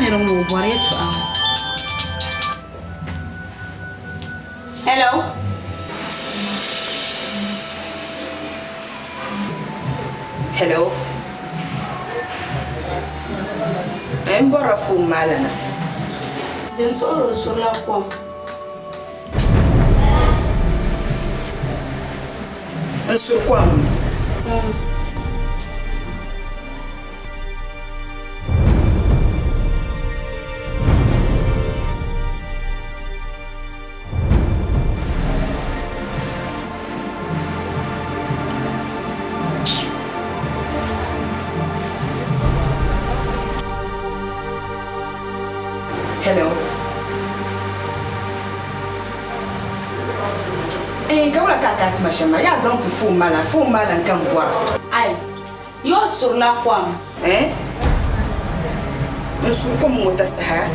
niriba ŋɔ o bɔri yɛltɔɣa. Hello. Hello. N bɔrila foon maa lana. Din suhiri o surila kom. N suri kom. Hello. Eh, ka wula ka a ka ti ma shɛm maa? Yaa zaŋ ti foon maa la, foon maa la n ka n bɔra. Ai, yo surila kom. Eh? N suri kom ŋɔ ta saha.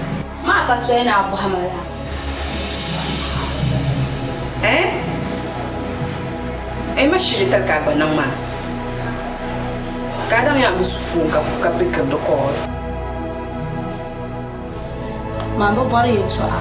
Maa ka soya ni a bɔhi ma la. Eh? Eh, ma shiri tali ka a gba niŋ maa. Ka a daŋ yaa mi su foon ka ka pikiri di call. Man bi bɔri yɛltɔɣa.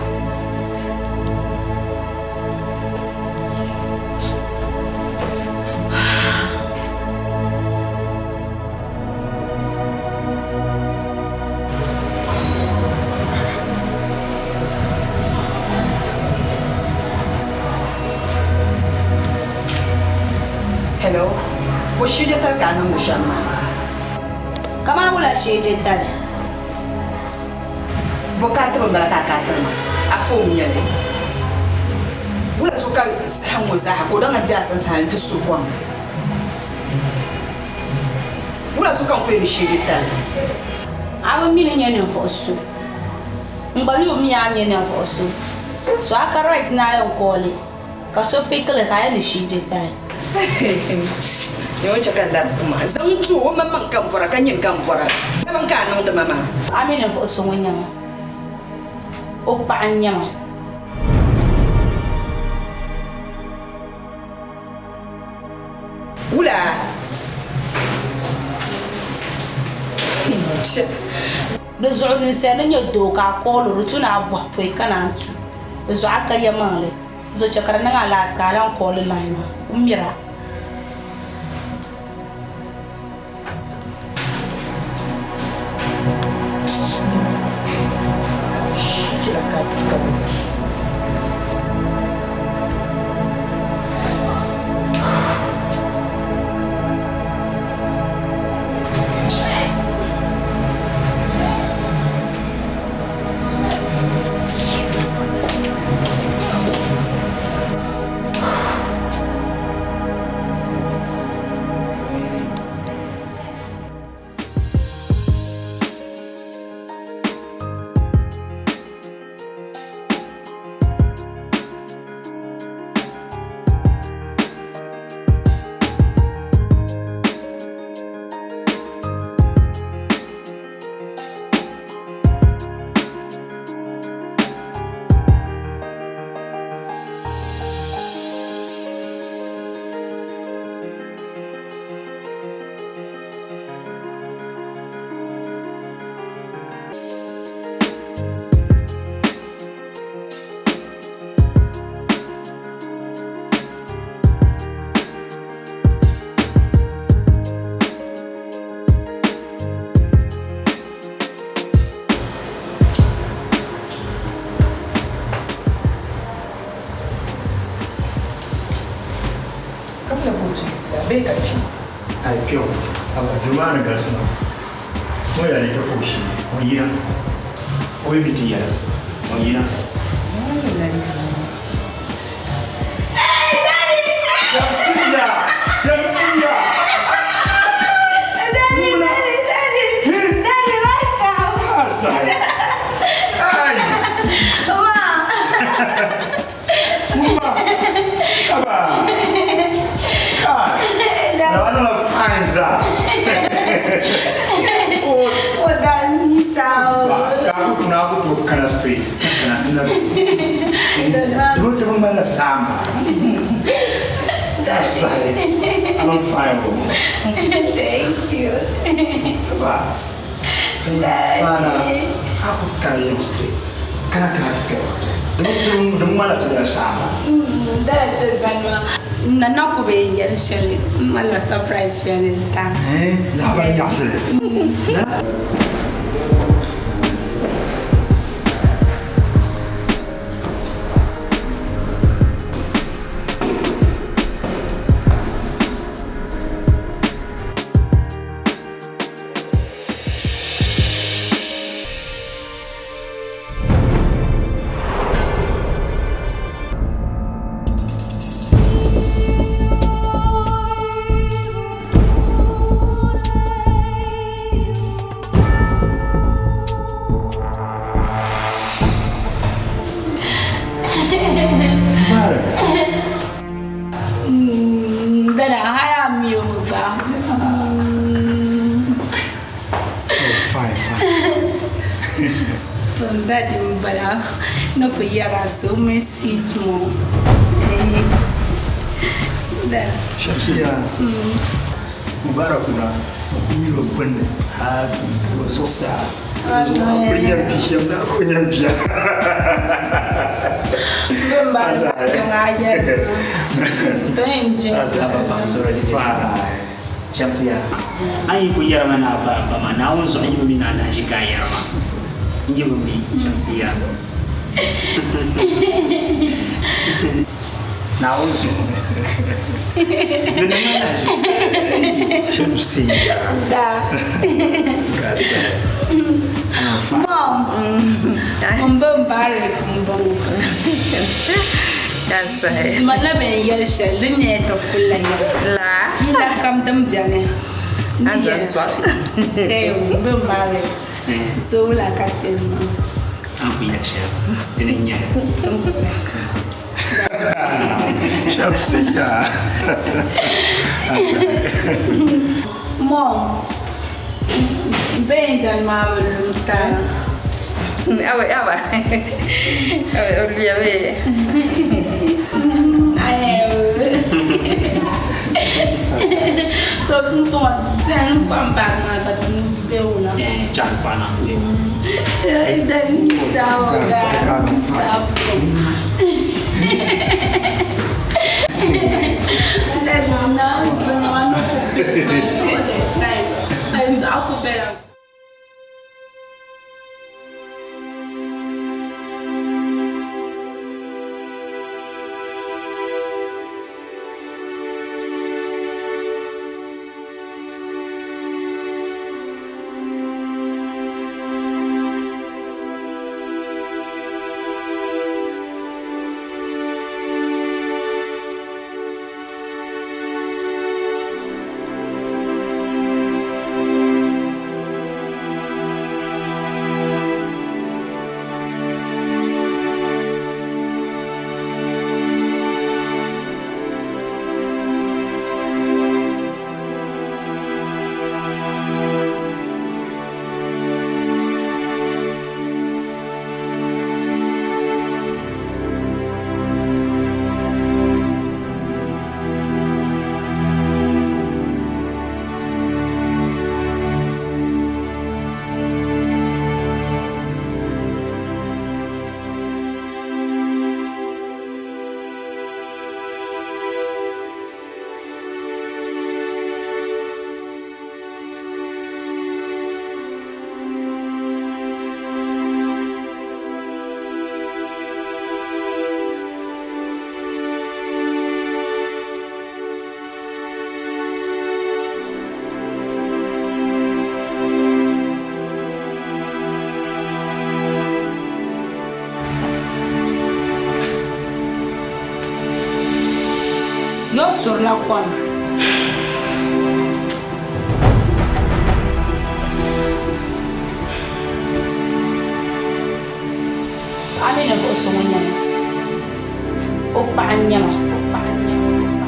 Hello, o shije tali ka a niŋdi shɛm maa? Kamani wula shije tali? Bo ka a tibi m-bala ka a ka a tiri ma? A foon n-nyɛ li. Wula zuɣu ka saha ŋɔ zaaha ka o daŋ na be a sani saha nti suhi kom? Wula zuɣu ka n ku yɛn mi sheegi tali? A bi mi ni nyɛ ninvuɣ so. N gba mi bi mi a ni nyɛ ninvuɣ so. So a ka right ni a yɛn call ka so pick li ka a yɛn ni sheegi tali. Nyɛ o ni chɛ ka n lari kuma zaŋ ti o, o maŋmaŋ ka m bɔra ka nyini ka m bɔra. Dama ka a niŋdi ma maa. A mi ninvuɣ so ŋun nyɛ ma, o paɣa n-nyɛ ma. Wula? Di zuɣu ninsal ni nyɛ doo ka a call o, di tu ni a bɔhi pɔi ka naan tu. Di zuɣu a ka yɛlimaŋli. Di zuɣu chɛ ka di niŋ a laasi ka a lan call line maa. O miri a. Kabila ka o ti la bee ka ti? Ai kpɛŋɔ, amaa duu maa ni galisi maa, o yɛla ni ka o shee, o yina, o yi bi ti yɛla, o yina. Shamsiya! Shamsiya! Nuna! Asai! Ai! Uma! Aba! Kai! Na na fine za. O daa nisa o. Ka ku kuna ku to kana street. Kana na. Duk ta ban la samba. Asai. I'm fine. Thank you. Aba. Paana a ku ka yiŋsi kana kana ti kpɛri din ŋmanila ti nyɛla saamba. Dala ti zani maa n na na ku bi yɛn yɛli shɛli n malila surprise shɛli n ti a. Lahabali nyaɣisili. Dada haya mi o mi gba. Oh, fine, fine. Daddy m bala ni ku yɛra so mi sweet mo. Dada. Shamsiya, Mubarak na ku milo gbunni ha zuɣusaa. Zuɣu ku nyɛri bia shɛm na ku nyɛri bia. Bin bari ŋa yɛri. To yɛn jin. Fine. Shamsiya, an yi ku yɛrimi ni a ba ba maa, Naawuni zuɣu n yi bi mi ni a lahi ʒi ka a yɛri ma. N yi bi mi, Shamsiya. Naawuni zuɣu. Di niŋ ma lahi ʒi. Shamsiya. Da. Gasa. Mom, n bin bari n bɔŋɔ. Gasa. Ma na bɛn yɛli shɛli din nyɛla ti kuli la yɛm. La. Fiila kam din beni. An zaŋ sɔɣi. Ee, bin bari. So wula ka ti yɛn niŋ? An ku yɛli shɛli, dini n-nyɛli. Tin kuli. Shamsiya. Mom, bɛn dani maa bi lu tana. Awa, awa. Awa, o luya bee. Ayo. So pumpɔŋɔ tɛn kpam baagi maa ka ti be wula. Eh, chaŋ kpaŋ na. Dad mi sawo da mi sawo. Dad na zina no ku be all the time. And aku balance. Yo surila kom. A mi ninvuɣ so ŋun nyɛ ma, o paɣa n-nyɛ ma. O paɣa n-nyɛ ma. O paɣa n-nyɛ ma.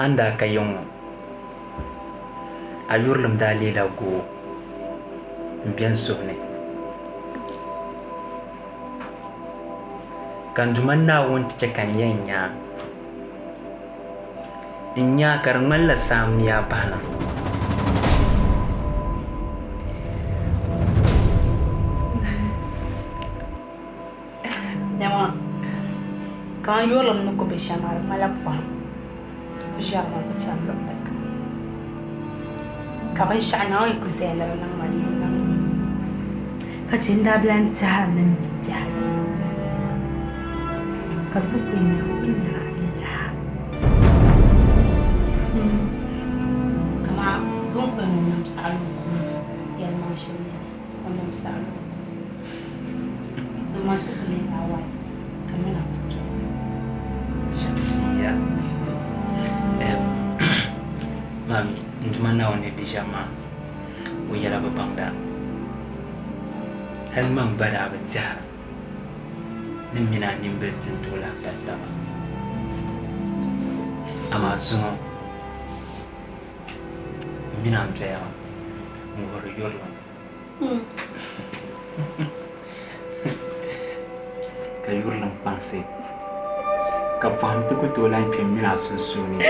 A ni daa ka yiŋ ŋɔ, a yurilim daa leela goo m-be n suhu ni. Ka n Duuma Naawuni ti chɛ ka n yɛn nya a. N nya a ka di ŋmanila saa m-mi a bahina. Dama ka n yurilim ni ku be shɛm maa, di ŋmanila pɔhim ku ʒiɛri ma ku chani luɣili kam. Ka binshɛɣu Naawuni yi ku zaya ni di niŋ ma, di yi niŋ ma. Ka chɛ n daa bi lan tɛhiri ni m biɛhigu ka n ti kul nya o ni nyɛ alaha. Kaman bɛ ni kul niŋ nam saɣilu ŋɔ yɛlimaŋ shɛm n-nyɛ li. O nam saɣilu. So man ti ku leei a wife ka mi na ku tooi. Shamsiya, Ehm, mami, n Duuma Naawuni ni bi ʒiɛm maa, o yɛla bi baŋda. Hal man gba daa bi tɛhira ni m mini a nimbili ti ni tooi lahi pali taba. Amaa zuŋɔ m mini a n-doya maa, n wuhiri yurilim. Ka yurilim kpaŋsi, ka pɔhim ti ku tooi lahi kpe m mini a sunsuuni.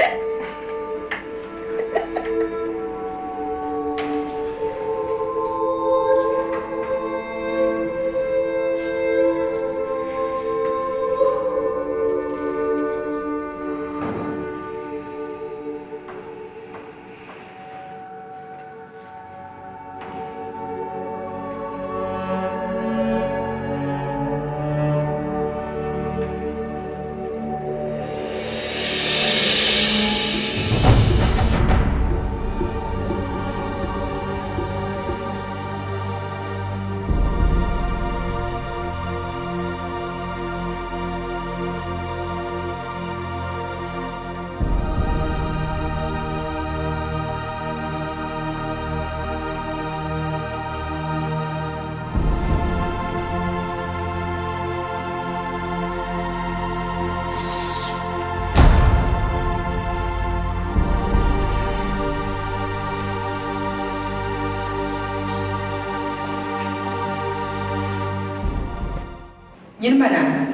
Nyini ma naa,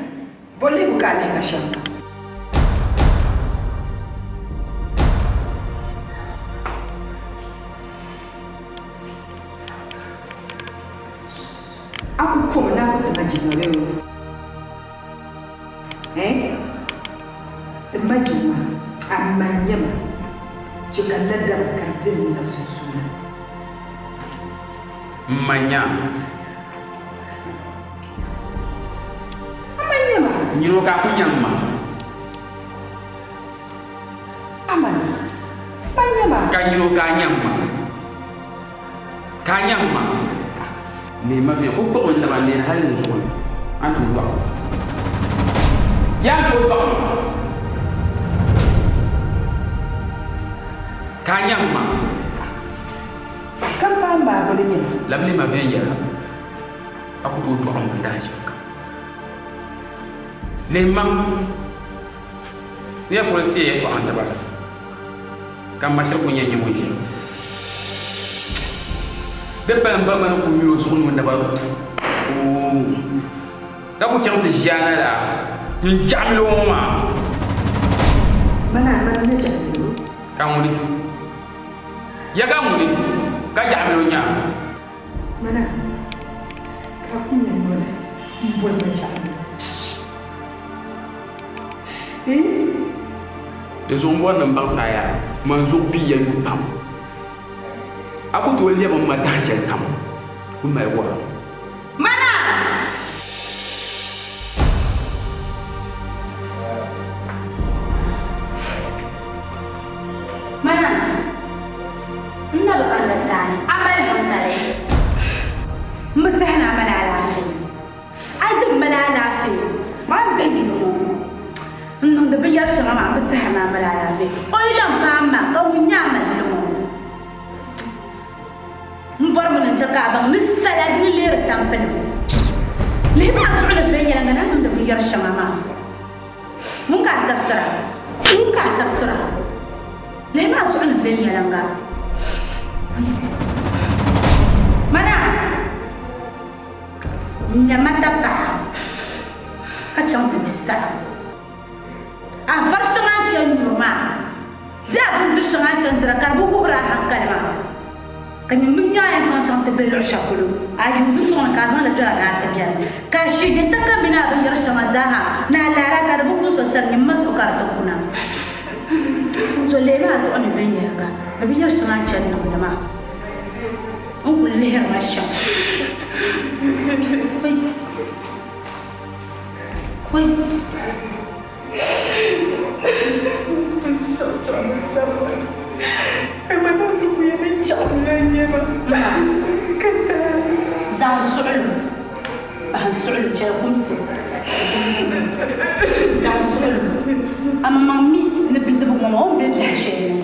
bɔ lihibu ka a lihi ma shɛm maa? A ku pomi ni a ku ti ma jilima bee o? Ɛɛn, ti ma jilima, amaa nyama, chɛ ka n na dabi ka di be m mini a sunsuuni. M ma nya. A ma nyama. Nyini o ka a ku nyaŋ ma. Aman, ma nyama. Ka nyini o ka a nyaŋ ma. Ka a nyaŋ ma. Lihi ma viɛl, ku kpuɣi n naba n-neeni hal n zuɣu ni, a ni tooi dɔɣi ma. Yaa n tooi dɔɣi ma. Ka a nyaŋ ma. Ka m paai maagi li nyɛla. Labi lihi ma viɛnyɛla, a ku tooi dɔɣi ma n dahin shɛli kam. Lihi ma ni ya polo siya yɛtɔɣa n-ti ba, ka m ma shiri kul nyɛ n-nyɛ ŋun ʒiya. Di pali m ba gba ni kul mil o zuɣu ni o naba ooi ka ku chaŋ ti ʒi a na la, nyin jaɣimilo ŋɔ maa. Mana, mani n-nyɛ jaɣimilo. Ka ŋuni? Ya ka ŋuni ka jaɣimilo nya? Mana, ka a ku nya noli m-boli ma jaɣimilo. Hii? Di zuɣu m-bɔri ni m baŋsi a yaa, man zuɣu piiya yu pam. A ku tooi lɛbi m ma dahin shɛli kam ku mali wɔrim. Mana! Mana! N na bi baŋdi saani, a mali hankali. M bi tɛhi ni a mali alaafee. A yi di mali alaafee, maa m bihi yino ŋɔ n niŋdi binyɛr shɛŋa maa, m bi tɛhiri ni a mali alaafee. O yi lan paai ma ka ŋun nyɛ a mayili ŋɔ. M bɔrimi ni n chɛ ka a baŋ ni sala di ni leeri tampilim. Lihi maa zuɣu ni viɛnyɛliŋga ni a niŋdi binyɛr shɛŋa maa. Ŋun ka a sabisira? Ŋun ka a sabisira? suɣu ni viɛnyɛliŋga. Mana! N nya ma tapaɣa ka chaŋ ti di saɣim. A vari shɛŋa a ni chani nyuri maa bee a bindiri shɛŋa a ni chani dira ka di bi wuhiri a hankali maa, ka nyini mi nya a yɛn zaŋ chaŋ ti be luɣ shɛli polo, a yim duntɔŋ ni ka a zaŋ li dɔla ni a ti beni. Ka a shii jintaka mini a binyɛr shɛŋa zaa ha ni a laara ka di bi kun so sani, nyini ma zuɣu ka di ti kuna. To leemi a zuɣu ni viɛnyɛliŋga ni binyɛr shɛŋa a ni chani niŋdi maa. N kul lihiri ma shɛm. Kɔi. Zaŋ suɣilo pahi n suɣilo chɛli kumsi. Zaŋ suɣilo amaŋmaŋ mi ni bidibigu ŋɔ maa o ni be biɛhi shɛli ni.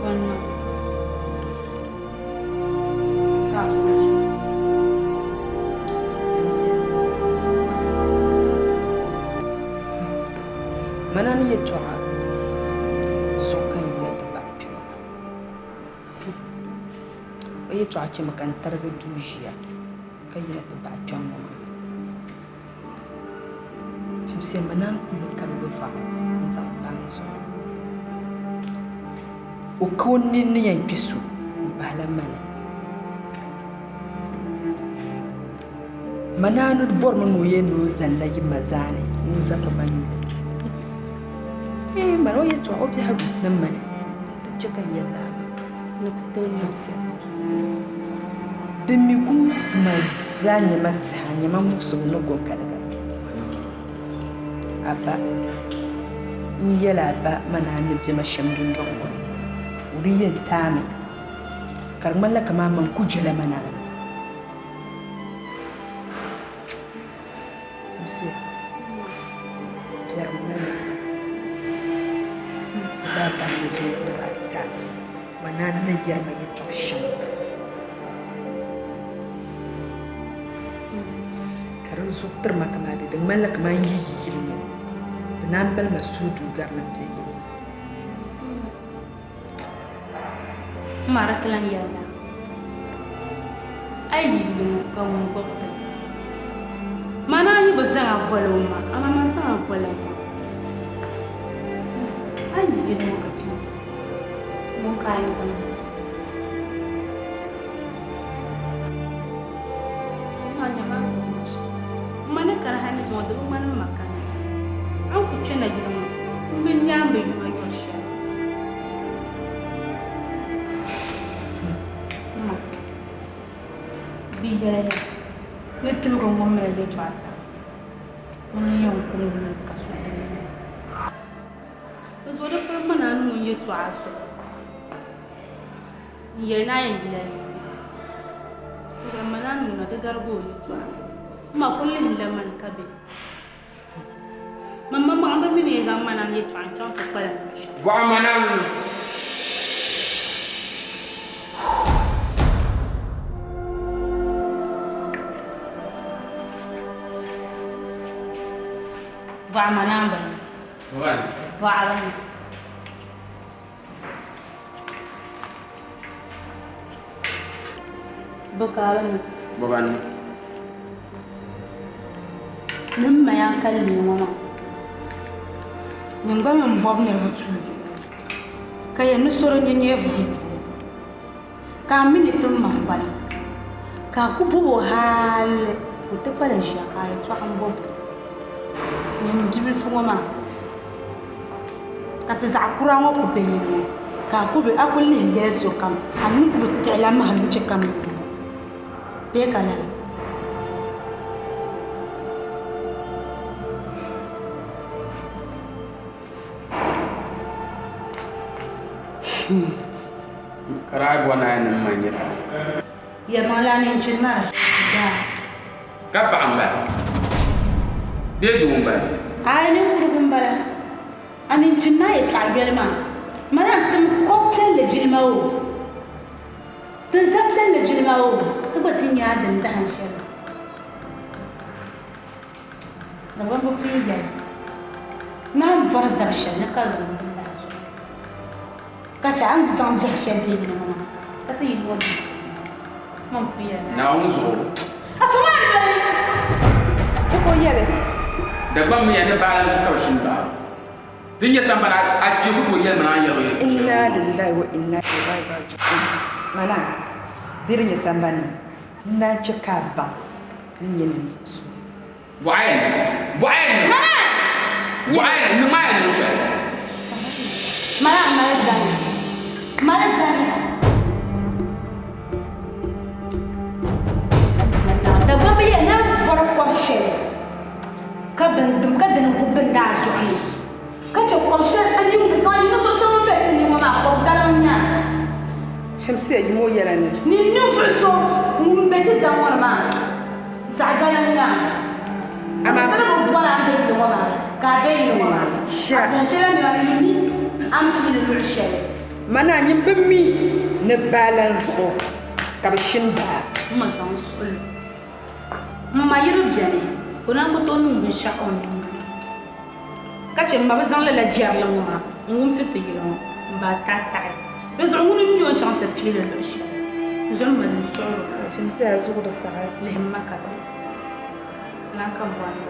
Bɔ n-niŋ ka a furi ʒiya? Limsiya. Mana ni yɛtɔɣa zuɣu ka n yina ti bahi kpe ŋɔ. O yɛtɔɣa chɛmi ka n tarigi duu ʒiya ka yina ti bahi kpe ŋɔ maa. Chimsiya ma naan ku bi tarigi vaɣu n-zaŋ pa n zuɣu. O ka o nini ni yɛn kpe so m-pahila mani. Ma naani bɔrimi ni o yɛli ni o zanila yi ma zaani ni o zabiri ma nyuli. Eeh mani o yɛtɔɣa o biɛhigu ni mani din chɛ ka n yɛli lala maa. Chimsiya. Bɛ mi ku muɣisi ma zaa nyɛ ma tɛha, nyɛ ma muɣisigu ni goŋkaliga. A ba, n yɛl a ba ma ni a ni be ma shɛm dundɔŋ ŋɔ ni, o di yɛn taami, ka di ŋmanila kaman man ku jɛla ma naani. Musa, biɛrim mali dibaa ni zooi dibaata, ma naan ni yɛri ma yɛtɔɣ shɛŋa, ka di zuɣu tiri ma kaman di ŋmanila kaman n yi yi yili ŋɔ, di naan mali ma suhudoo gari ni m be yili ŋɔ. M ma di ti lan yɛli ma, A yi yi yili ŋɔ ka ŋun gbubi ti? Ma naan yi bi zaŋ a boli o ma, amaa man zaŋ a boli m ma. A yi yi yili ŋɔ ka kpe ŋɔ, ŋun ka a yɛn zaŋ ma ti? M ma nyama a ni bɔri ma shɛm. M ma ni kani hal ni zuŋɔ di bi ŋmani m ma kani. A ni ku kpe na yili ŋɔ, m bi nya m bi yuma yuri shɛli. Ma, bɛ yɛliya ni tiligi ŋɔ mali yɛtɔɣa saha, ŋuni n-yɛn kum ni ka so di ni. N zuɣu di piri ma ni a ni ŋun yɛtɔɣa zuɣu n-yɛli ni a yɛn yila yili ŋɔ. N zuɣu m ma ni a ni ŋuna di garigi o yɛtɔɣa. M ma kul lihirila mani ka be. Man maŋmaŋ bi mi ni yi zaŋ ma nam yɛtɔɣa n-chaŋ ti kpalim luɣ shɛli. Bɔɣa ma Naawuni. Bɔɣa ma Naawuni. Bɔɣa ba ni. Bɔ ka a bi niŋ? Bɔ ba niŋ? Ni m maya n kali lee ŋɔ maa, nyin gba mi m-bɔbi niriba tuuli, ka yɛn ni so di nya nyɛ vuhim, ka a mi ni ti m ma m-bala, ka a ku bɔb o hali ka o ti kpala ʒiya ka a yɛtɔɣa m-bɔb o. Nyin bibilifu ŋɔ maa. Ka ti zaɣ kura ŋɔ ku be yili ŋɔ, ka a ku bi a ku lihi yɛli sokam, a mi ku bi tiɣila mahim n-chɛ ka m bɔŋɔ bee ka lala? Ka daa bɔri ni a yɛn niŋ ma n-nyɛ paɣa. Yɛlimaŋli a nini chini maa daa. Ka paɣa m-bala bee doo m-bala? Aai ninkurugu m-bala. A nini chini naa yɛtɔɣa yoli maa, ma naan tim kɔb piɛlli jilima o, tinza piɛlli jilima o, ka gba ti nya a dini dahin shɛli. Dagbaŋ bi pun yɛli, Naan bɔri zab shɛli ni ka di niŋ daa zuɣu, ka chɛ a ni zaŋ biɛhi shɛli deei yili ŋɔ maa, ka ti yili ŋɔ dii. Man pun yɛli naa. Naawuni zuɣu. A so maa noli. Chɛ ka o yɛli. Dagbaŋ mi ya ni baalim zuɣu ka bɛ shini baɣa. Din nyɛ sambani a kpee ku tooi yɛli ma ni a yɛli o yɛltɔɣa shɛli. Inna lillahi wa inna ilaihi raji'un. Mana, di di nyɛ sambani ni, n naan chɛ ka a baŋ ni nyɛ ninvuɣ so. Bɔɣa yɛn niŋ. Bɔɣa yɛn niŋ. Mana! Bɔɣa yɛn niŋ maa yɛn niŋ shɛli. Mana mali zani. Mali zani. Dagbamba yɛli ni a bɔri kɔb shɛli ka bini dim ka dini n-ku bindi a zuɣu ni ka chɛ kɔb shɛli a yi ka a yi ninvuɣ so ŋun be ti ni ŋɔ maa kɔb galiŋ n-nyɛ a. Shamsia yim o yɛla ni. Ni ninvuɣ so ŋun be ti daŋ ŋɔ ni maa zaɣ galiŋ n-nyɛ a. Amaa. Ti ni bi bɔri a ni be yili ŋɔ maa ka a be yili ŋɔ maa. Cha. A zaŋ shɛli la nima ni mi a ni piili luɣ shɛli. Mana nyin bi mi ni baa lan zuɣu ka bɛ shini baa. M ma zaŋ suhu lu. M ma yi di beni, o naan ku tooi niŋ binshɛɣu o ni niŋ li. Ka chɛ m ma bi zaŋ lala jɛrili ŋɔ maa n-wumsi ti yili ŋɔ m-baai tahi tahi. Di zuɣu ŋuni m-mi o ni chaŋ ti pii li luɣ shɛli. Di zuɣu m ma din suɣiri o. Chimsi a zuɣu di saɣi. Lihim ma ka baŋ. Laa ka m bɔri.